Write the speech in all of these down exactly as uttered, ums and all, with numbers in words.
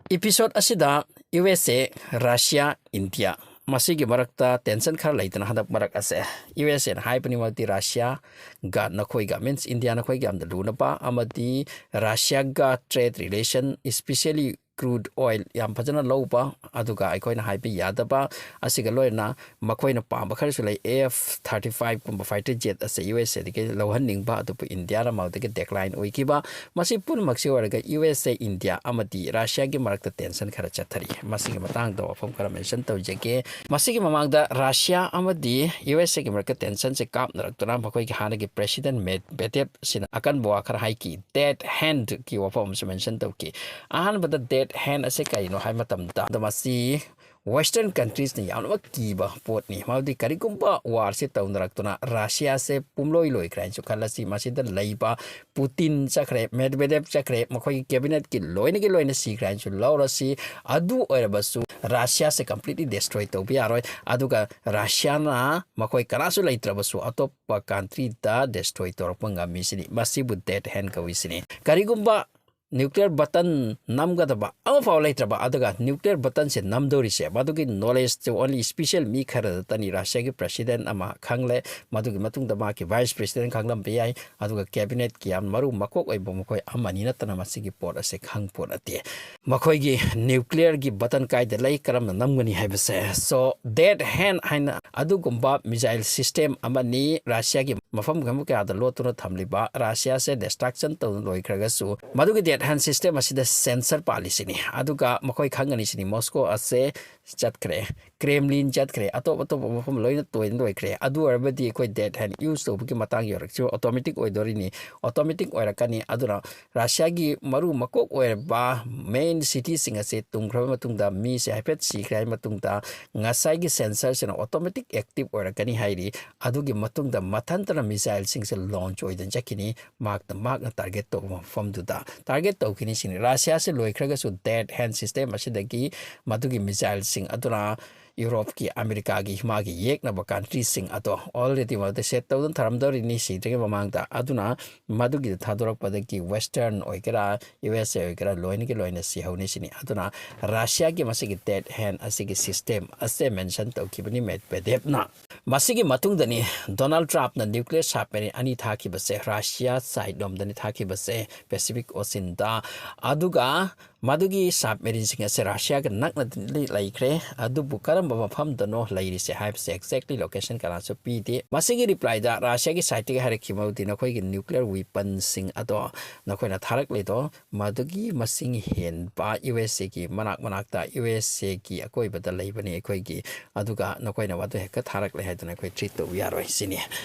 Episode ꯑꯁꯤꯗ U S ꯑꯦ, Russia, India ꯃꯁꯤꯒꯤ ꯃꯔꯛꯇ tension ꯈꯔ ꯂꯩꯗꯅ ꯍꯟꯗꯛ ꯃꯔꯛ ꯑꯁꯦ꯫ ꯌꯨ ꯑꯦꯁ ꯑꯦꯅ ꯍꯥꯏꯕꯅꯤ ꯃꯗꯨꯗꯤ ꯔꯁꯤꯌꯥꯒ ꯅꯈꯣꯏꯒ, means ꯏꯟꯗꯤꯌꯥ ꯅꯈꯣꯏꯒ ꯌꯥꯝꯅ ꯂꯨꯅꯕ ꯑꯃꯗꯤ ꯔꯁꯤꯌꯥꯒ trade relation, especially crude oil ꯌꯥꯝ ꯐꯖꯅ ꯂꯧꯕ, ꯑꯗꯨꯒ ꯑꯩꯈꯣꯏꯅ ꯍꯥꯏꯕ ꯌꯥꯗꯕ ꯑꯁꯤꯒ ꯂꯣꯏꯅꯅ ꯃꯈꯣꯏꯅ ꯄꯥꯝꯕ ꯈꯔꯁꯨ ꯂꯩ꯫ ꯑꯦꯐ ꯊꯥꯔꯇꯤ ꯐꯥꯏꯚ ꯀꯨꯝꯕ fighter jet ꯑꯁꯦ ꯌꯨ ꯑꯦꯁ ꯑꯦꯗꯒꯤ ꯂꯧꯍꯟꯅꯤꯡꯕ, ꯑꯗꯨꯕꯨ ꯏꯟꯗꯤꯌꯥꯅ ꯃꯗꯨꯗꯒꯤ decline ꯑꯣꯏꯈꯤꯕ꯫ ꯃꯁꯤ ꯄꯨꯝꯅꯃꯛꯁꯤ ꯑꯣꯏꯔꯒ ꯌꯨ ꯑꯦꯁ ꯑꯦ, ꯏꯟꯗꯤꯌꯥ ꯑꯃꯗꯤ ꯔꯁꯤꯌꯥꯒꯤ ꯃꯔꯛꯇ tension ꯈꯔ ꯆꯠꯊꯔꯤ꯫ ꯃꯁꯤꯒꯤ ꯃꯇꯥꯡꯗ ꯋꯥꯐꯝ ꯈꯔ mention ꯇꯧꯖꯒꯦ꯫ ꯃꯁꯤꯒꯤ ꯃꯃꯥꯡꯗ ꯔꯁꯤꯌꯥ ꯑꯃꯗꯤ ꯌꯨ ꯑꯦꯁ ꯑꯦꯒꯤ ꯃꯔꯛꯇ tensionꯁꯦ ꯀꯥꯞꯅꯔꯛꯇꯨꯅ ꯃꯈꯣꯏꯒꯤ ꯍꯥꯟꯅꯒꯤ President Medvedevꯁꯤꯅ ꯑꯀꯟꯕ ꯋꯥ ꯈꯔ ꯍꯥꯏꯈꯤ꯫ Dead handꯒꯤ ꯋꯥꯐꯝ ꯑꯃꯁꯨ mention ꯇꯧꯈꯤ꯫ ꯑꯍꯥꯟꯕꯗ dead hand ꯑꯁꯦ ꯀꯔꯤꯅꯣ ꯍꯥꯏꯕ ꯃꯇꯝꯗ, ꯃꯁꯤ Western countriesꯅ ꯌꯥꯝꯅꯃꯛ ꯀꯤꯕ ꯄꯣꯠꯅꯤ꯫ ꯃꯔꯝꯗꯤ ꯀꯔꯤꯒꯨꯝꯕ warꯁꯦ ꯇꯧꯅꯔꯛꯇꯨꯅ ꯔꯁꯤꯌꯥꯁꯦ ꯄꯨꯝꯂꯣꯏ ꯂꯣꯏꯈ꯭ꯔꯦ ꯍꯥꯏꯅꯁꯨ ꯈꯜꯂꯁꯤ, ꯃꯁꯤꯗ ꯂꯩꯕ ꯄꯨꯇꯤꯟ ꯆꯠꯈ꯭ꯔꯦ, ꯃꯦꯗꯚꯦꯗꯦꯚ ꯆꯠꯈ꯭ꯔꯦ, ꯃꯈꯣꯏꯒꯤ cabinetꯀꯤ ꯂꯣꯏꯅꯒꯤ ꯂꯣꯏꯅ ꯁꯤꯈ꯭ꯔꯦ ꯍꯥꯏꯅꯁꯨ ꯂꯧꯔꯁꯤ꯫ ꯑꯗꯨ ꯑꯣꯏꯔꯕꯁꯨ ꯔꯁꯤꯌꯥꯁꯦ completely destroy ꯇꯧꯕ ꯌꯥꯔꯣꯏ꯫ ꯑꯗꯨꯒ ꯔꯁꯤꯌꯥꯅ ꯃꯈꯣꯏ ꯀꯅꯥꯁꯨ ꯂꯩꯇ꯭ꯔꯕꯁꯨ ꯑꯇꯣꯞꯄ countryꯗ destroy ꯇꯧꯔꯛꯄ ꯉꯝꯃꯤꯁꯤꯅꯤ꯫ ꯃꯁꯤꯕꯨ dead hand ꯀꯧꯏꯁꯤꯅꯤ꯫ ꯀꯔꯤꯒꯨꯝꯕ nuclear button ꯅꯝꯒꯗꯕ ꯑꯃꯐꯥꯎ ꯂꯩꯇ꯭ꯔꯕ, ꯑꯗꯨꯒ nuclear buttonꯁꯦ ꯅꯝꯗꯧꯔꯤꯁꯦ ꯃꯗꯨꯒꯤ knowledgeꯇꯨ only special ꯃꯤ ꯈꯔꯗꯇꯅꯤ꯫ ꯔꯁꯤꯌꯥꯒꯤ President ꯑꯃ ꯈꯪꯂꯦ, ꯃꯗꯨꯒꯤ ꯃꯇꯨꯡꯗ ꯃꯍꯥꯛꯀꯤ Vice President ꯈꯪꯂꯝꯕ ꯌꯥꯏ, ꯑꯗꯨꯒ cabinetꯀꯤ ꯌꯥꯝ ꯃꯔꯨ ꯃꯀꯣꯛ ꯑꯣꯏꯕ ꯃꯈꯣꯏ ꯑꯃꯅꯤ ꯅꯠꯇꯅ ꯃꯁꯤꯒꯤ ꯄꯣꯠ ꯑꯁꯦ ꯈꯪꯄꯣꯠ ꯅꯠꯇꯦ꯫ ꯃꯈꯣꯏꯒꯤ nuclearꯒꯤ button ꯀꯥꯏꯗ ꯂꯩ, ꯀꯔꯝꯅ ꯅꯝꯒꯅꯤ ꯍꯥꯏꯕꯁꯦ꯫ So, dead hand ꯍꯥꯏꯅ ꯑꯗꯨꯒꯨꯝꯕ missile system ꯑꯃꯅꯤ꯫ ꯔꯁꯤꯌꯥꯒꯤ ꯃꯐꯝ ꯀꯌꯥꯗ ꯂꯣꯠꯇꯨꯅ ꯊꯝꯂꯤꯕ, ꯔꯁꯤꯌꯥꯁꯦ destruction ꯇꯧꯗꯨꯅ ꯂꯣꯏꯈ꯭ꯔꯒꯁꯨ, ꯃꯗꯨꯒꯤ dead hand system ꯑꯁꯤꯗ sensor ꯄꯥꯜꯂꯤꯁꯤꯅꯤ꯫ ꯑꯗꯨꯒ ꯃꯈꯣꯏ ꯈꯪꯒꯅꯤ ꯁꯤꯅꯤ, ꯃꯣꯁꯀꯣ ꯑꯁꯦ ꯆꯠꯈ꯭ꯔꯦ, ꯀ꯭ꯔꯦꯝꯂꯤꯟ ꯆꯠꯈ꯭ꯔꯦ, ꯑꯇꯣꯞ ꯑꯇꯣꯞꯄ ꯃꯐꯝ ꯂꯣꯏꯅ ꯇꯣꯏꯅ ꯂꯣꯏꯈ꯭ꯔꯦ꯫ ꯑꯗꯨ ꯑꯣꯏꯔꯕꯗꯤ ꯑꯩꯈꯣꯏ dead hand use ꯇꯧꯕꯒꯤ ꯃꯇꯥꯡ ꯌꯧꯔꯛꯁꯨ automatic ꯑꯣꯏꯗꯣꯔꯤꯅꯤ, automatic ꯑꯣꯏꯔꯛꯀꯅꯤ꯫ ꯑꯗꯨꯅ ꯔꯁꯤꯌꯥꯒꯤ ꯃꯔꯨ ꯃꯀꯣꯛ ꯑꯣꯏꯔꯕ main cityꯁꯤꯡ ꯑꯁꯦ ꯇꯨꯝꯈ꯭ꯔꯕ ꯃꯇꯨꯡꯗ, ꯃꯤꯁꯦ ꯍꯥꯏꯐꯦꯠ ꯁꯤꯈ꯭ꯔꯦ ꯍꯥꯏꯕ ꯃꯇꯨꯡꯗ, ꯉꯁꯥꯏꯒꯤ sensorꯁꯤꯅ automatic active ꯑꯣꯏꯔꯛꯀꯅꯤ ꯍꯥꯏꯔꯤ꯫ ꯑꯗꯨꯒꯤ ꯃꯇꯨꯡꯗ ꯃꯊꯟꯇꯅ missileꯁꯤꯡꯁꯦ launch ꯑꯣꯏꯗꯨꯅ ꯆꯠꯈꯤꯅꯤ꯫ ꯃꯍꯥꯛꯅ, ꯃꯍꯥꯛꯅ target ꯇꯧꯕ ꯃꯐꯝꯗꯨꯗ target ꯇꯧꯈꯤꯅꯤ ꯁꯤꯅꯤ꯫ ꯔꯁꯤꯌꯥꯁꯤ ꯂꯣꯏꯈ꯭ꯔꯒꯁꯨ dead hand system ꯑꯁꯤꯗꯒꯤ ꯃꯗꯨꯒꯤ missileꯁꯤꯡ ꯑꯗꯨꯅ ꯌꯨꯔꯣꯞꯀꯤ, ꯑꯃꯦꯔꯤꯀꯥꯒꯤ, ꯃꯥꯒꯤ ꯌꯦꯛꯅꯕ ꯀꯟꯇ꯭ꯔꯤꯁꯤꯡ ꯑꯗꯣ already ꯃꯗꯨꯗ ꯁꯦꯠ ꯇꯧꯗꯨꯅ ꯊꯝꯔꯝꯗꯧꯔꯤꯅꯤ꯫ ꯁꯤꯗ꯭ꯔꯤꯉꯩ ꯃꯃꯥꯡꯗ ꯑꯗꯨꯅ ꯃꯗꯨꯒꯤꯗ ꯊꯥꯗꯣꯔꯛꯄꯗꯒꯤ ꯋꯦꯁꯇꯔꯟ ꯑꯣꯏꯒꯦꯔꯥ, ꯌꯨ ꯑꯦꯁ ꯑꯦ ꯑꯣꯏꯒꯦꯔꯥ, ꯂꯣꯏꯅꯒꯤ ꯂꯣꯏꯅ ꯁꯤꯍꯧꯅꯤ ꯁꯤꯅꯤ꯫ ꯑꯗꯨꯅ ꯔꯁꯤꯌꯥꯒꯤ ꯃꯁꯤꯒꯤ ꯗꯦꯠ ꯍꯦꯟ ꯑꯁꯤꯒꯤ ꯁꯤꯁꯇꯦꯝ ꯑꯁꯦ ꯃꯦꯟꯁꯟ ꯇꯧꯈꯤꯕꯅꯤ ꯃꯦꯗꯚꯦꯗꯦꯚꯅ꯫ ꯃꯁꯤꯒꯤ ꯃꯇꯨꯡꯗꯅꯤ ꯗꯣꯅꯥꯜꯗ ꯇ꯭ꯔꯝꯞꯅ ꯅ꯭ꯌꯨꯀ꯭ꯂꯤꯌꯔ ꯁꯕꯃꯦꯔꯤꯟ ꯑꯅꯤ ꯊꯥꯈꯤꯕꯁꯦ ꯔꯁꯤꯌꯥ ꯁꯥꯏꯠ ꯂꯣꯝꯗꯅꯤ ꯊꯥꯈꯤꯕꯁꯦ, ꯄꯦꯁꯤꯐꯤꯛ ꯑꯣꯁꯤꯟꯗ꯫ ꯑꯗꯨꯒ ꯃꯗꯨꯒꯤ ꯁꯕꯃꯦꯔꯤꯟꯁꯤꯡ ꯑꯁꯦ ꯔꯁꯤꯌꯥꯒ ꯅꯛꯅꯗꯤ ꯂꯩꯈ꯭ꯔꯦ, ꯑꯗꯨꯕꯨ ꯀꯔꯝꯕ ꯃꯐꯝꯗꯅꯣ ꯂꯩꯔꯤꯁꯦ ꯍꯥꯏꯕꯁꯦ ꯑꯦꯛꯖꯦꯛꯂꯤ ꯂꯣꯀꯦꯁꯟ ꯀꯅꯥꯁꯨ ꯄꯤꯗꯦ꯫ ꯃꯁꯤꯒꯤ ꯔꯤꯄ꯭ꯂꯥꯏꯗ ꯔꯁꯤꯌꯥꯒꯤ ꯁꯥꯏꯠꯇꯒꯤ ꯍꯥꯏꯔꯛꯈꯤꯕ ꯃꯗꯨꯗꯤ ꯅꯈꯣꯏꯒꯤ ꯅ꯭ꯌꯨꯀ꯭ꯂꯤꯌꯔ ꯋꯤꯄꯟꯁꯤꯡ ꯑꯗꯣ ꯅꯈꯣꯏꯅ ꯊꯥꯔꯛꯂꯤꯗꯣ ꯃꯗꯨꯒꯤ ꯃꯁꯤꯡ ꯍꯦꯟꯕ ꯌꯨ ꯑꯦꯁ ꯑꯦꯒꯤ ꯃꯅꯥꯛ ꯃꯅꯥꯛꯇ, ꯌꯨ ꯑꯦꯁ ꯑꯦꯒꯤ ꯑꯀꯣꯏꯕꯗ ꯂꯩꯕꯅꯤ ꯑꯩꯈꯣꯏꯒꯤ, ꯑꯗꯨꯒ ꯅꯈꯣꯏꯅ ꯃꯗꯨ ꯍꯦꯛꯇ ꯊꯥꯔꯛꯂꯦ ꯍꯥꯏꯗꯨꯅ ꯑꯩꯈꯣꯏ ꯇ꯭ꯔꯤꯠ ꯇꯧꯕ ꯌꯥꯔꯣꯏ ꯁꯤꯅꯤ꯫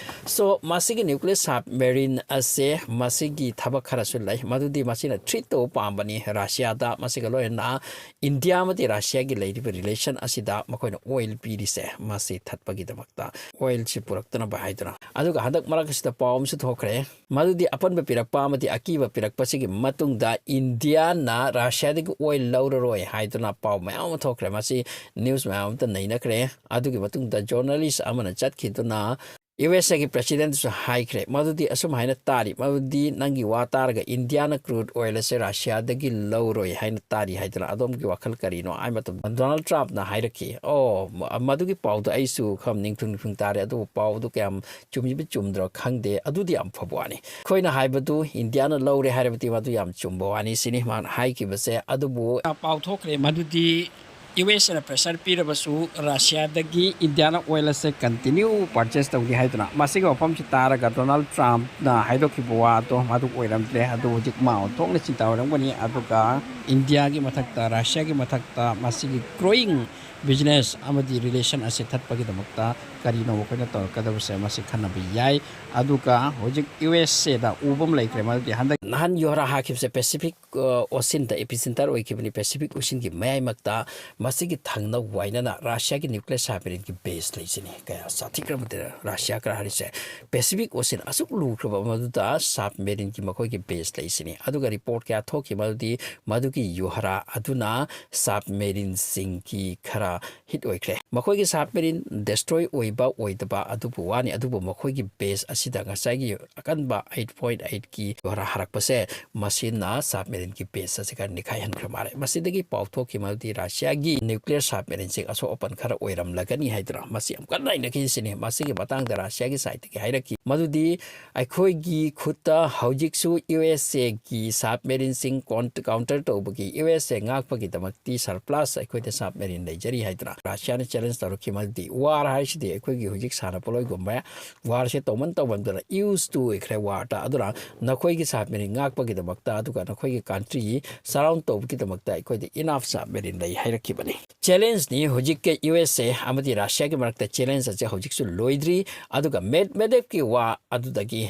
ꯁꯣ ꯃꯁꯤꯒꯤ ꯅ꯭ꯌꯨꯀ꯭ꯂꯤꯌꯔ ꯁꯕꯃꯦꯔꯤꯟ ꯑꯁꯦ ꯃꯁꯤꯒꯤ ꯊꯕꯛ ꯈꯔꯁꯨ ꯂꯩ, ꯃꯗꯨꯗꯤ ꯃꯁꯤꯅ ꯇ꯭ꯔꯤꯠ ꯇꯧꯕ ꯄꯥꯝꯕꯅꯤ ꯔꯁꯤꯌꯥꯗ꯫ ꯃꯁꯤꯒ ꯂꯣꯏꯅꯅ ꯏꯟꯗꯤꯌꯥ ꯑꯃꯗꯤ ꯔꯁꯤꯌꯥꯒꯤ ꯂꯩꯔꯤꯕ ꯔꯤꯂꯦꯁꯟ ꯑꯁꯤꯗ ꯃꯈꯣꯏꯅ ꯑꯣꯏꯜ ꯄꯤꯔꯤꯁꯦ ꯃꯁꯤ ꯊꯠꯄꯒꯤꯗꯃꯛꯇ, ꯑꯣꯏꯜꯁꯤ ꯄꯨꯔꯛꯇꯅꯕ ꯍꯥꯏꯗꯨꯅ꯫ ꯑꯗꯨꯒ ꯍꯟꯗꯛ ꯃꯔꯛ ꯑꯁꯤꯗ ꯄꯥꯎ ꯑꯃꯁꯨ ꯊꯣꯛꯈ꯭ꯔꯦ, ꯃꯗꯨꯗꯤ ꯑꯄꯟꯕ ꯄꯤꯔꯛꯄ ꯑꯃꯗꯤ ꯑꯀꯤꯕ ꯄꯤꯔꯛꯄꯁꯤꯒꯤ ꯃꯇꯨꯡꯗ ꯏꯟꯗꯤꯌꯥꯅ ꯔꯁꯤꯌꯥꯗꯒꯤ ꯑꯣꯏꯜ ꯂꯧꯔꯔꯣꯏ ꯍꯥꯏꯗꯨꯅ ꯄꯥꯎ ꯃꯌꯥꯝ ꯑꯃ ꯊꯣꯛꯈ꯭ꯔꯦ꯫ ꯃꯁꯤ ꯅ꯭ꯌꯨꯁ ꯃꯌꯥꯝ ꯑꯃꯇ ꯅꯩꯅꯈ꯭ꯔꯦ꯫ ꯑꯗꯨꯒꯤ ꯃꯇꯨꯡꯗ ꯖꯔꯅꯦꯂꯤꯁ ꯑꯃꯅ ꯆꯠꯈꯤꯗꯨꯅ ꯌꯨ ꯑꯦꯁ ꯑꯦꯒꯤ ꯄ꯭ꯔꯦꯁꯤꯗꯦꯟꯠꯁꯨ ꯍꯥꯏꯈ꯭ꯔꯦ, ꯃꯗꯨꯗꯤ ꯑꯁꯨꯝ ꯍꯥꯏꯅ ꯇꯥꯔꯤ, ꯃꯗꯨꯗꯤ ꯅꯪꯒꯤ ꯋꯥ ꯇꯥꯔꯒ ꯏꯟꯗꯤꯌꯥꯅ ꯀ꯭ꯔꯨꯗ ꯑꯣꯏꯜ ꯑꯁꯦ ꯔꯁꯤꯌꯥꯗꯒꯤ ꯂꯧꯔꯣꯏ ꯍꯥꯏꯅ ꯇꯥꯔꯤ ꯍꯥꯏꯗꯅ꯫ ꯑꯗꯣꯝꯒꯤ ꯋꯥꯈꯜ ꯀꯔꯤꯅꯣ ꯍꯥꯏ ꯃꯇꯝꯗ ꯗꯣꯅꯥꯜꯗ ꯇ꯭ꯔꯝꯞꯅ ꯍꯥꯏꯔꯛꯈꯤ, "ꯑꯣ, ꯃ-, ꯃꯗꯨꯒꯤ ꯄꯥꯎꯗꯣ ꯑꯩꯁꯨ ꯈꯔ ꯅꯤꯡꯊꯨꯡ ꯅꯤꯡꯊꯨꯡ ꯇꯥꯔꯦ, ꯑꯗꯨꯕꯨ ꯄꯥꯎꯗꯨ ꯀꯌꯥꯝ ꯆꯨꯝꯃꯤꯕ ꯆꯨꯝꯗ꯭ꯔꯣ ꯈꯪꯗꯦ, ꯑꯗꯨꯗꯤ ꯌꯥꯝ ꯐꯕ ꯋꯥꯅꯤ꯫ ꯑꯩꯈꯣꯏꯅ ꯍꯥꯏꯕꯗꯨ ꯏꯟꯗꯤꯌꯥꯅ ꯂꯧꯔꯦ ꯍꯥꯏꯔꯕꯗꯤ ꯃꯗꯨ ꯌꯥꯝ ꯆꯨꯝꯕ ꯋꯥꯅꯤ" ꯁꯤꯅꯤ ꯃꯥꯅ ꯍꯥꯏꯈꯤꯕꯁꯦ꯫ ꯑꯗꯨꯕꯨ ꯄꯥꯎ ꯊꯣꯛꯈ꯭ꯔꯦ ꯃꯗꯨꯗꯤ ꯌꯨ ꯑꯦꯁ ꯑꯦꯅ ꯄ꯭ꯔꯦꯁꯔ ꯄꯤꯔꯕꯁꯨ ꯔꯁꯤꯌꯥꯗꯒꯤ ꯏꯟꯗꯤꯌꯥꯅ ꯑꯣꯏꯜ ꯑꯁꯦ ꯀꯟꯇꯤꯅ꯭ꯌꯨ ꯄꯔꯆꯦꯁ ꯇꯧꯅꯤ ꯍꯥꯏꯗꯨꯅ꯫ ꯃꯁꯤꯒꯤ ꯋꯥꯐꯝꯁꯤ ꯇꯥꯔꯒ ꯗꯣꯅꯥꯜꯗ ꯇ꯭ꯔꯝꯞꯅ ꯍꯥꯏꯗꯣꯛꯈꯤꯕ ꯋꯥꯗꯣ ꯃꯗꯨ ꯑꯣꯏꯔꯝꯗ꯭ꯔꯦ꯫ ꯑꯗꯨ ꯍꯧꯖꯤꯛ ꯃꯥ ꯑꯣꯟꯊꯣꯛꯅ ꯆꯤꯟꯇꯥ ꯑꯣꯏꯔꯝꯒꯅꯤ꯫ ꯑꯗꯨꯒ ꯏꯟꯗꯤꯌꯥꯒꯤ ꯃꯊꯛꯇ, ꯔꯁꯤꯌꯥꯒꯤ ꯃꯊꯛꯇ ꯃꯁꯤꯒꯤ ꯒ꯭ꯔꯣꯌꯤꯡ ꯕꯤꯖꯤꯅꯦꯁ ꯑꯃꯗꯤ ꯔꯤꯂꯦꯁꯟ ꯑꯁꯤ ꯊꯠꯄꯒꯤꯗꯃꯛꯇ ꯀꯔꯤꯅꯣ ꯑꯩꯈꯣꯏꯅ ꯇꯧꯔꯛꯀꯗꯕꯁꯦ ꯃꯁꯤ ꯈꯟꯅꯕ ꯌꯥꯏ꯫ ꯑꯗꯨꯒ ꯍꯧꯖꯤꯛ ꯌꯨ ꯑꯦꯁ ꯑꯦꯗ ꯎꯕ ꯑꯃ ꯂꯩꯈ꯭ꯔꯦ, ꯃꯗꯨꯗꯤ ꯍꯟꯗꯛ ꯅꯍꯥꯟ ꯌꯨꯍꯥꯔꯥ ꯍꯥꯏꯈꯤꯕꯁꯦ ꯄꯦꯁꯤꯐꯤꯛ ꯑ, ꯑꯣꯁꯤꯟꯗ ꯏꯄꯤꯁꯦꯟꯇꯔ ꯑꯣꯏꯈꯤꯕꯅꯤ꯫ ꯄꯦꯁꯤꯐꯤꯛ ꯑꯣꯁꯤꯟꯒꯤ ꯃꯌꯥꯏꯃꯛꯇ ꯃꯁꯤꯒꯤ ꯊꯪꯅ ꯋꯥꯏꯅꯅ ꯔꯁꯤꯌꯥꯒꯤ ꯅ꯭ꯌꯨꯀ꯭ꯂꯤꯌꯔ ꯁꯕꯃꯦꯔꯤꯟꯒꯤ ꯕꯦꯁ ꯂꯩꯁꯤꯅꯤ꯫ ꯀꯌꯥ ꯁꯥꯊꯤꯈ꯭ꯔꯕꯗꯤ ꯔꯁꯤꯌꯥ ꯈꯔ ꯍꯥꯏꯔꯤꯁꯦ ꯄꯦꯁꯤꯐꯤꯛ ꯑꯣꯁꯤꯟ ꯑꯁꯨꯛ ꯂꯨꯈ꯭ꯔꯕ ꯃꯗꯨꯗ ꯁꯕꯃꯦꯔꯤꯟꯒꯤ ꯃꯈꯣꯏꯒꯤ ꯕꯦꯁ ꯂꯩꯁꯤꯅꯤ꯫ ꯑꯗꯨꯒ ꯔꯤꯄꯣꯔꯠ ꯀꯌꯥ ꯊꯣꯛꯈꯤ ꯃꯗꯨꯗꯤ ꯃꯗꯨꯒꯤ ꯌꯨꯍꯥꯔꯥ ꯑꯗꯨꯅ ꯁꯕꯃꯦꯔꯤꯟꯁꯤꯡꯒꯤ ꯈꯔ ꯍꯤꯠ ꯑꯣꯏꯈ꯭ꯔꯦ꯫ ꯃꯈꯣꯏꯒꯤ ꯁꯕꯃꯦꯔꯤꯟ ꯗꯦꯁꯇ꯭ꯔꯣꯏ ꯑꯣꯏꯕ ꯑꯣꯏꯗꯕ ꯑꯗꯨꯕꯨ ꯋꯥꯅꯤ, ꯑꯗꯨꯕꯨ ꯃꯈꯣꯏꯒꯤ ꯕꯦꯁ ꯑꯁꯤꯗ ꯉꯁꯥꯏꯒꯤ ꯑꯀꯟꯕ ꯑꯩꯠ ꯄꯣꯏꯟ ꯑꯩꯠꯀꯤ ꯍꯥꯔꯛꯄꯁꯦ, ꯃꯁꯤꯅ ꯁꯕꯃꯦꯔꯤꯟꯒꯤ ꯕꯦꯁ ꯑꯁꯤ ꯈꯔ ꯅꯤꯈꯥꯏꯍꯟꯈ꯭ꯔ ꯃꯥꯜꯂꯦ꯫ ꯃꯁꯤꯗꯒꯤ ꯄꯥꯎꯊꯣꯛꯈꯤ ꯃꯗꯨꯗꯤ ꯔꯁꯤꯌꯥꯒꯤ ꯅ꯭ꯌꯨꯀ꯭ꯂꯤꯌꯔ ꯁꯕꯃꯦꯔꯤꯟꯁꯤꯡ ꯑꯁꯣꯛ ꯑꯄꯟ ꯈꯔ ꯑꯣꯏꯔꯝꯂꯒꯅꯤ ꯍꯥꯏꯗꯨꯅ ꯃꯁꯤ ꯌꯥꯝ ꯀꯟꯅ ꯅꯩꯅꯈꯤꯁꯤꯅꯤ꯫ ꯃꯁꯤꯒꯤ ꯃꯇꯥꯡꯗ ꯔꯁꯤꯌꯥꯒꯤ ꯁꯥꯏꯠꯇꯒꯤ ꯍꯥꯏꯔꯛꯈꯤ ꯃꯗꯨꯗꯤ ꯑꯩꯈꯣꯏꯒꯤ ꯈꯨꯠꯇ ꯍꯧꯖꯤꯛꯁꯨ ꯌꯨ ꯑꯦꯁ ꯑꯦꯒꯤ ꯁꯕꯃꯦꯔꯤꯟꯁꯤꯡ ꯀꯥꯎꯟꯇꯔ ꯇꯧꯕꯒꯤ, ꯌꯨ ꯑꯦꯁ ꯑꯦ ꯉꯥꯛꯄꯒꯤꯗꯃꯛꯇꯤ ꯁꯔꯄ꯭ꯂꯁ ꯑꯩꯈꯣꯏꯗ ꯁꯕꯃꯦꯔꯤꯟ ꯂꯩꯖꯔꯤ ꯍꯥꯏꯗꯨꯅ ꯔꯁꯤꯌꯥꯅ ꯆꯦꯂꯦꯟꯖ ꯇꯧꯔꯛꯈꯤ꯫ ꯃꯗꯨꯗꯤ ꯋꯥꯔ ꯍꯥꯏꯁꯤꯗꯤ ꯑꯩꯈꯣꯏꯒꯤ ꯍꯧꯖꯤꯛ ꯁꯥꯟꯅ ꯄꯣꯠꯂꯣꯏꯒꯨꯝꯕ ꯋꯥꯔꯁꯦ ꯇꯧꯃꯟ ꯇꯧꯃꯟꯗꯅ ꯌꯨꯁ ꯇꯨ ꯑꯣꯏꯈ꯭ꯔꯦ ꯋꯥꯔꯗ꯫ ꯑꯗꯨꯅ ꯅꯈꯣꯏꯒꯤ ꯁꯕꯃꯦꯔꯤꯟ ꯉꯥꯛꯄꯒꯤꯗꯃꯛꯇ ꯑꯗꯨꯒ ꯅꯈꯣꯏꯒꯤ ꯀꯟꯇ꯭ꯔꯤ ꯁꯔꯥꯎꯟ ꯇꯧꯕꯒꯤꯗꯃꯛꯇ ꯑꯩꯈꯣꯏꯗ ꯏꯅꯥꯐ ꯁꯕꯃꯦꯔꯤꯟ ꯂꯩ ꯍꯥꯏꯔꯛꯈꯤꯕꯅꯤ꯫ ꯆꯦꯂꯦꯟꯖꯅꯤ ꯍꯧꯖꯤꯛꯀꯤ ꯌꯨ ꯑꯦꯁ ꯑꯦ ꯑꯃꯗꯤ ꯔꯁꯤꯌꯥꯒꯤ ꯃꯔꯛꯇ ꯆꯦꯂꯦꯟꯖ ꯑꯁꯦ ꯍꯧꯖꯤꯛꯁꯨ ꯂꯣꯏꯗ꯭ꯔꯤ꯫ ꯑꯗꯨꯒ ꯃꯦꯗꯚꯦꯗꯦꯚꯀꯤ ꯋꯥ ꯑꯗꯨꯗꯒꯤ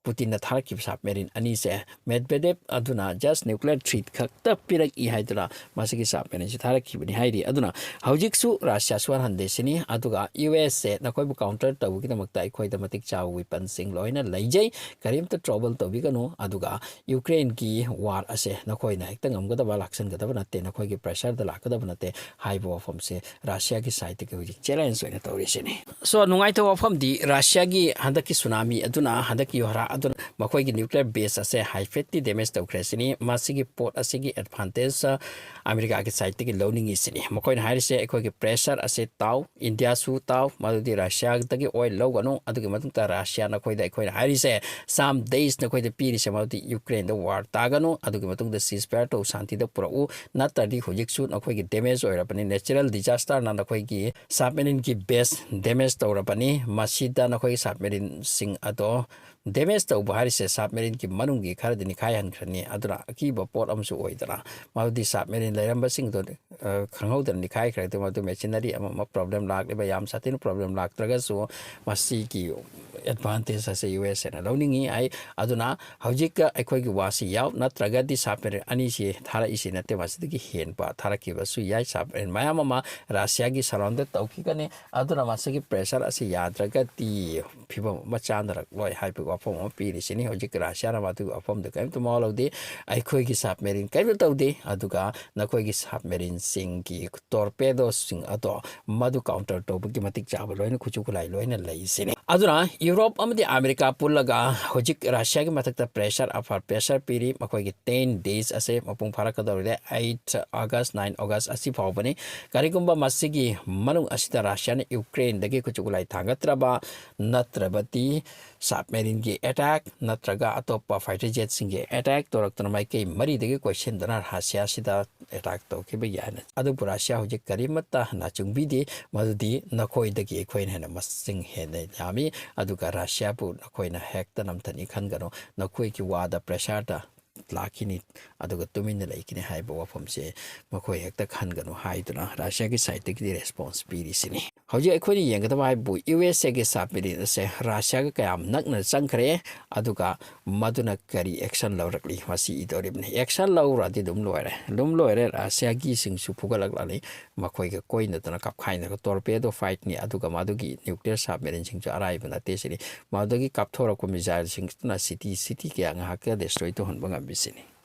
ꯄꯨꯇꯤꯟꯅ ꯊꯥꯔꯛꯈꯤꯕ ꯁꯕꯃꯦꯔꯤꯟ ꯑꯅꯤꯁꯦ ꯃꯦꯗꯚꯦꯗꯦꯚ ꯑꯗꯨꯅ ꯖꯁ ꯅ꯭ꯌꯨꯀ꯭ꯂꯤꯌꯔ ꯊ꯭ꯔꯤꯠ ꯈꯛꯇ ꯄꯤꯔꯛꯏ ꯍꯥꯏꯗꯨꯅ ꯃꯁꯤꯒꯤ ꯁꯕꯃꯦꯔꯤꯟꯁꯤ ꯊꯥꯔꯛꯈꯤꯕꯅꯤ ꯍꯥꯏꯔꯤ꯫ ꯑꯗꯨꯅ ꯍꯧꯖꯤꯛꯁꯨ ꯔꯁꯤꯌꯥ ꯁꯨꯍꯟꯍꯟꯗꯦ ꯁꯤꯅꯤ꯫ ꯑꯗꯨꯒ ꯌꯨ ꯑꯦꯁ ꯑꯦ ꯅꯈꯣꯏꯕꯨ ꯀꯥꯎꯟꯇꯔ ꯇꯧꯕꯒꯤꯗꯃꯛꯇ ꯑꯩꯈꯣꯏꯗ ꯃꯇꯤꯛ ꯆꯥꯕ ꯋꯤꯄꯟꯁꯤꯡ ꯂꯣꯏꯅ ꯂꯩꯖꯩ, ꯀꯔꯤꯝꯇ ꯇ꯭ꯔꯣꯕꯜ ꯇꯧꯕꯤꯒꯅꯨ꯫ ꯑꯗꯨꯒ ꯌꯨꯀ꯭ꯔꯦꯟꯒꯤ ꯋꯥꯔ ꯑꯁꯦ ꯅꯈꯣꯏꯅ ꯍꯦꯛꯇ ꯉꯝꯒꯗꯕ, ꯂꯥꯛꯁꯟꯒꯗꯕ ꯅꯠꯇꯦ, ꯅꯈꯣꯏꯒꯤ ꯄ꯭ꯔꯦꯁꯔꯗ ꯂꯥꯛꯀꯗꯕ ꯅꯠꯇꯦ ꯍꯥꯏꯕ ꯋꯥꯐꯝꯁꯦ ꯔꯁꯤꯌꯥꯒꯤ ꯁꯥꯏꯠꯇꯒꯤ ꯍꯧꯖꯤꯛ ꯆꯦꯂꯦꯟꯖ ꯑꯣꯏꯅ ꯇꯧꯔꯤꯁꯤꯅꯤ꯫ ꯁꯣ, ꯅꯨꯡꯉꯥꯏꯇꯕ ꯋꯥꯐꯝꯗꯤ ꯔꯁꯤꯌꯥꯒꯤ ꯍꯟꯗꯛꯀꯤ ꯁꯨꯅꯥꯃꯤ ꯑꯗꯨꯅ, ꯍꯟꯗꯛꯀꯤ ꯌꯨꯍꯥꯔ ꯑꯗꯨꯅ ꯃꯈꯣꯏꯒꯤ ꯅ꯭ꯌꯨꯀ꯭ꯂꯤꯌꯔ ꯕꯦꯁ ꯑꯁꯦ ꯍꯥꯏꯐꯦꯠꯇꯤ ꯗꯦꯃꯦꯖ ꯇꯧꯈ꯭ꯔꯦ ꯁꯤꯅꯤ꯫ ꯃꯁꯤꯒꯤ ꯄꯣꯠ ꯑꯁꯤꯒꯤ ꯑꯦꯗꯚꯥꯟꯇꯦꯖ ꯑꯃꯦꯔꯤꯀꯥꯒꯤ ꯁꯥꯏꯠꯇꯒꯤ ꯂꯧꯅꯤꯡꯉꯤ ꯁꯤꯅꯤ꯫ ꯃꯈꯣꯏꯅ ꯍꯥꯏꯔꯤꯁꯦ ꯑꯩꯈꯣꯏꯒꯤ ꯄ꯭ꯔꯦꯁꯔ ꯑꯁꯦ ꯇꯥꯎ, ꯏꯟꯗꯤꯌꯥꯁꯨ ꯇꯥꯎ, ꯃꯗꯨꯗꯤ ꯔꯁꯤꯌꯥꯗꯒꯤ ꯑꯣꯏꯜ ꯂꯧꯒꯅꯨ꯫ ꯑꯗꯨꯒꯤ ꯃꯇꯨꯡꯗ ꯔꯁꯤꯌꯥ ꯅꯈꯣꯏꯗ ꯑꯩꯈꯣꯏꯅ ꯍꯥꯏꯔꯤꯁꯦ ꯁꯥꯝ ꯗꯦꯁ ꯅꯈꯣꯏꯗ ꯄꯤꯔꯤꯁꯦ ꯃꯗꯨꯗꯤ ꯌꯨꯀ꯭ꯔꯦꯟꯗ ꯋꯥꯔ ꯇꯥꯒꯅꯨ, ꯑꯗꯨꯒꯤ ꯃꯇꯨꯡꯗ ꯁꯤꯁ ꯐꯥꯌꯔ ꯇꯧ, ꯁꯥꯟꯇꯤꯗ ꯄꯨꯔꯛꯎ, ꯅꯠꯇ꯭ꯔꯗꯤ ꯍꯧꯖꯤꯛꯁꯨ ꯅꯈꯣꯏꯒꯤ ꯗꯦꯃꯦꯖ ꯑꯣꯏꯔꯕꯅꯤ, ꯅꯦꯆꯔꯦꯜ ꯗꯤꯖꯥꯁꯇꯔꯅ ꯅꯈꯣꯏꯒꯤ ꯁꯕꯃꯦꯔꯤꯟꯒꯤ ꯕꯦꯁ ꯗꯦꯃꯦꯖ ꯇꯧꯔꯕꯅꯤ꯫ ꯃꯁꯤꯗ ꯅꯈꯣꯏꯒꯤ ꯁꯕꯃꯦꯔꯤꯟꯁꯤꯡ ꯑꯗꯣ ꯗꯦꯃꯦꯖ ꯇꯧꯕ ꯍꯥꯏꯔꯤꯁꯦ ꯁꯕꯃꯦꯔꯤꯟꯒꯤ ꯃꯅꯨꯡꯒꯤ ꯈꯔꯗꯤ ꯅꯤꯈꯥꯏꯍꯟꯈ꯭ꯔꯅꯤ꯫ ꯑꯗꯨꯅ ꯑꯀꯤꯕ ꯄꯣꯠ ꯑꯃꯁꯨ ꯑꯣꯏꯗꯅ ꯃꯗꯨꯗꯤ ꯁꯕꯃꯦꯔꯤꯟ ꯂꯩꯔꯝꯕꯁꯤꯡꯗꯣ ꯑ, ꯈꯪꯍꯧꯗꯅ ꯅꯤꯈꯥꯏꯈ꯭ꯔꯗꯤ ꯃꯗꯨ ꯃꯦꯆꯤꯅꯔꯤ ꯑꯃ ꯑꯃ ꯄ꯭ꯔꯣꯕ꯭ꯂꯦꯝ ꯂꯥꯛꯂꯤꯕ, ꯌꯥꯝ ꯁꯥꯊꯤꯅ ꯄ꯭ꯔꯣꯕ꯭ꯂꯦꯝ ꯂꯥꯛꯇ꯭ꯔꯒꯁꯨ ꯃꯁꯤꯒꯤ ꯑꯦꯗꯚꯥꯟꯇꯦꯖ ꯑꯁꯤ ꯌꯨ ꯑꯦꯁ ꯑꯦꯅ ꯂꯧꯅꯤꯡꯉꯤ ꯍꯥꯏ꯫ ꯑꯗꯨꯅ ꯍꯧꯖꯤꯛꯀ ꯑꯩꯈꯣꯏꯒꯤ ꯋꯥꯁꯤ ꯌꯥꯎ, ꯅꯠꯇ꯭ꯔꯒꯗꯤ ꯁꯕꯃꯦꯔꯤꯟ ꯑꯅꯤꯁꯤ ꯊꯥꯔꯛꯏꯁꯤ ꯅꯠꯇꯦ, ꯃꯁꯤꯗꯒꯤ ꯍꯦꯟꯕ ꯊꯥꯔꯛꯈꯤꯕꯁꯨ ꯌꯥꯏ꯫ ꯁꯕꯃꯦꯔꯤꯟ ꯃꯌꯥꯝ ꯑꯃ ꯔꯁꯤꯌꯥꯒꯤ ꯁꯔꯥꯎꯟꯗꯦꯠ ꯇꯧꯈꯤꯒꯅꯤ꯫ ꯑꯗꯨꯅ ꯃꯁꯤꯒꯤ ꯄ꯭ꯔꯦꯁꯔ ꯑꯁꯤ ꯌꯥꯗ꯭ꯔꯒꯗꯤ ꯐꯤꯕꯝ ꯑꯃ ꯆꯥꯅꯔꯛꯂꯣꯏ ꯍꯥꯏꯕꯒꯤ ꯋꯥꯐꯝ ꯑꯃ ꯄꯤꯔꯤꯁꯤꯅꯤ꯫ ꯍꯧꯖꯤꯛ ꯔꯁꯤꯌꯥꯅ ꯃꯗꯨꯒꯤ ꯋꯥꯐꯝꯗꯨ ꯀꯔꯤꯝꯇ ꯃꯋꯥ ꯂꯧꯗꯦ꯫ ꯑꯩꯈꯣꯏꯒꯤ ꯁꯕꯃꯦꯔꯤꯟ ꯀꯔꯤꯝꯇ ꯇꯧꯗꯦ, ꯑꯗꯨꯒ ꯅꯈꯣꯏꯒꯤ ꯁꯕꯃꯦꯔꯤꯟꯁꯤꯡꯒꯤ ꯇꯣꯔꯄꯦꯗꯣꯁꯤꯡ ꯑꯗꯣ ꯃꯗꯨ ꯀꯥꯎꯟꯇꯔ ꯇꯧꯕꯒꯤ ꯃꯇꯤꯛ ꯆꯥꯕ ꯂꯣꯏꯅ ꯈꯨꯠꯁꯨ ꯈꯨꯠꯂꯥꯏ ꯂꯣꯏꯅ ꯂꯩꯁꯤꯅꯤ꯫ ꯑꯗꯨꯅ ꯌꯨꯔꯣꯞ ꯑꯃꯗꯤ ꯑꯃꯦꯔꯤꯀꯥ ꯄꯨꯜꯂꯒ ꯍꯧꯖꯤꯛ ꯔꯁꯤꯌꯥꯒꯤ ꯃꯊꯛꯇ ꯄ꯭ꯔꯦꯁꯔ, ꯑꯐꯔ ꯄ꯭ꯔꯦꯁꯔ ꯄꯤꯔꯤ꯫ ꯃꯈꯣꯏꯒꯤ ꯇꯦꯟ ꯗꯦꯖ ꯑꯁꯦ ꯃꯄꯨꯡ ꯐꯥꯔꯛꯀꯗꯧꯔꯤꯗꯤ, ꯑꯩꯠ ꯑꯥꯒꯁ, ꯅꯥꯏꯟ ꯑꯥꯒꯁ ꯑꯁꯤ ꯐꯥꯎꯕꯅꯤ꯫ ꯀꯔꯤꯒꯨꯝꯕ ꯃꯁꯤꯒꯤ ꯃꯅꯨꯡ ꯑꯁꯤꯗ ꯔꯁꯤꯌꯥꯅ ꯌꯨꯀ꯭ꯔꯦꯟꯗꯒꯤ ꯈꯨꯠꯁꯨ ꯈꯨꯠꯂꯥꯏ ꯊꯥꯡꯒꯠꯇ꯭ꯔꯕ ꯅꯠꯇ꯭ꯔꯕꯗꯤ ꯁꯕꯃꯦꯔꯤꯟꯒꯤ ꯑꯦꯇꯦꯛ ꯅꯠꯇ꯭ꯔꯒ ꯑꯇꯣꯞꯄ ꯐꯥꯏꯇꯔ ꯖꯦꯠꯁꯤꯡꯒꯤ ꯑꯦꯇꯦꯛ ꯇꯧꯔꯛꯇꯨꯅ ꯃꯥꯏꯀꯩ ꯃꯔꯤꯗꯒꯤ ꯀꯣꯏꯁꯤꯟꯗꯨꯅ ꯔꯁꯤꯌꯥꯁꯤꯗ ꯑꯦꯇꯦꯛ ꯇꯧꯈꯤꯕ ꯌꯥꯏ꯫ ꯑꯗꯨꯕꯨ ꯔꯁꯤꯌꯥ ꯍꯧꯖꯤꯛ ꯀꯔꯤꯃꯠꯇ ꯅꯥꯆꯨꯡꯕꯤꯗꯦ, ꯃꯗꯨꯗꯤ ꯅꯈꯣꯏꯗꯒꯤ ꯑꯩꯈꯣꯏꯅ ꯍꯦꯟꯅ ꯃꯁꯤꯡ ꯍꯦꯟꯅ ꯌꯥꯝꯃꯤ, ꯑꯗꯨꯒ ꯔꯁꯤꯌꯥꯕꯨ ꯅꯈꯣꯏꯅ ꯍꯦꯛꯇ ꯅꯝꯊꯅꯤ ꯈꯟꯒꯅꯨ, ꯅꯈꯣꯏꯒꯤ ꯋꯥꯗ ꯄ꯭ꯔꯦꯁꯔꯗ ꯂꯥꯛꯈꯤꯅꯤ, ꯑꯗꯨꯒ ꯇꯨꯃꯤꯟꯅ ꯂꯩꯈꯤꯅꯤ ꯍꯥꯏꯕ ꯋꯥꯐꯝꯁꯦ ꯃꯈꯣꯏ ꯍꯦꯛꯇ ꯈꯟꯒꯅꯨ ꯍꯥꯏꯗꯨꯅ ꯔꯁꯤꯌꯥꯒꯤ ꯁꯥꯏꯠꯇꯒꯤꯗꯤ ꯔꯦꯁꯄꯣꯟꯁ ꯄꯤꯔꯤꯁꯤꯅꯤ꯫ ꯍꯧꯖꯤꯛ ꯑꯩꯈꯣꯏꯅ ꯌꯦꯡꯒꯗꯕ ꯍꯥꯏꯕꯨ ꯌꯨ ꯑꯦꯁ ꯑꯦꯒꯤ ꯁꯕꯃꯦꯔꯤꯟ ꯑꯁꯦ ꯔꯁꯤꯌꯥꯒ ꯀꯌꯥꯝ ꯅꯛꯅ ꯆꯪꯈ꯭ꯔꯦ, ꯑꯗꯨꯒ ꯃꯗꯨꯅ ꯀꯔꯤ ꯑꯦꯛꯁꯟ ꯂꯧꯔꯛꯂꯤ, ꯃꯁꯤ ꯏꯗꯧꯔꯤꯕꯅꯤ꯫ ꯑꯦꯛꯁꯟ ꯂꯧꯔꯗꯤ ꯑꯗꯨꯝ ꯂꯣꯏꯔꯦ, ꯑꯗꯨꯝ ꯂꯣꯏꯔꯦ꯫ ꯔꯁꯤꯌꯥꯒꯤꯁꯤꯡꯁꯨ ꯐꯨꯒꯠꯂꯛꯂꯅꯤ, ꯃꯈꯣꯏꯒ ꯀꯣꯏꯅꯗꯅ ꯀꯥꯞꯈꯥꯏꯅꯔꯒ ꯇꯣꯔꯄꯦꯗꯣ ꯐꯥꯏꯠꯅꯤ, ꯑꯗꯨꯒ ꯃꯗꯨꯒꯤ ꯅ꯭ꯌꯨꯀ꯭ꯂꯤꯌꯔ ꯁꯕꯃꯦꯔꯤꯟꯁꯤꯡꯁꯨ ꯑꯔꯥꯏꯕ ꯅꯠꯇꯦ ꯁꯤꯅꯤ꯫ ꯃꯗꯨꯗꯒꯤ ꯀꯥꯞꯊꯣꯔꯛꯄ ꯃꯤꯖꯥꯏꯜꯁꯤꯡꯁꯤꯅ ꯁꯤꯇꯤ, ꯁꯤꯇꯤ ꯀꯌꯥ ꯉꯥꯏꯍꯥꯛꯇ ꯗꯦꯁꯇ꯭ꯔꯣꯏ ꯇꯧꯍꯟꯕ ꯉꯝꯃꯤ ꯁꯤꯅꯤ꯫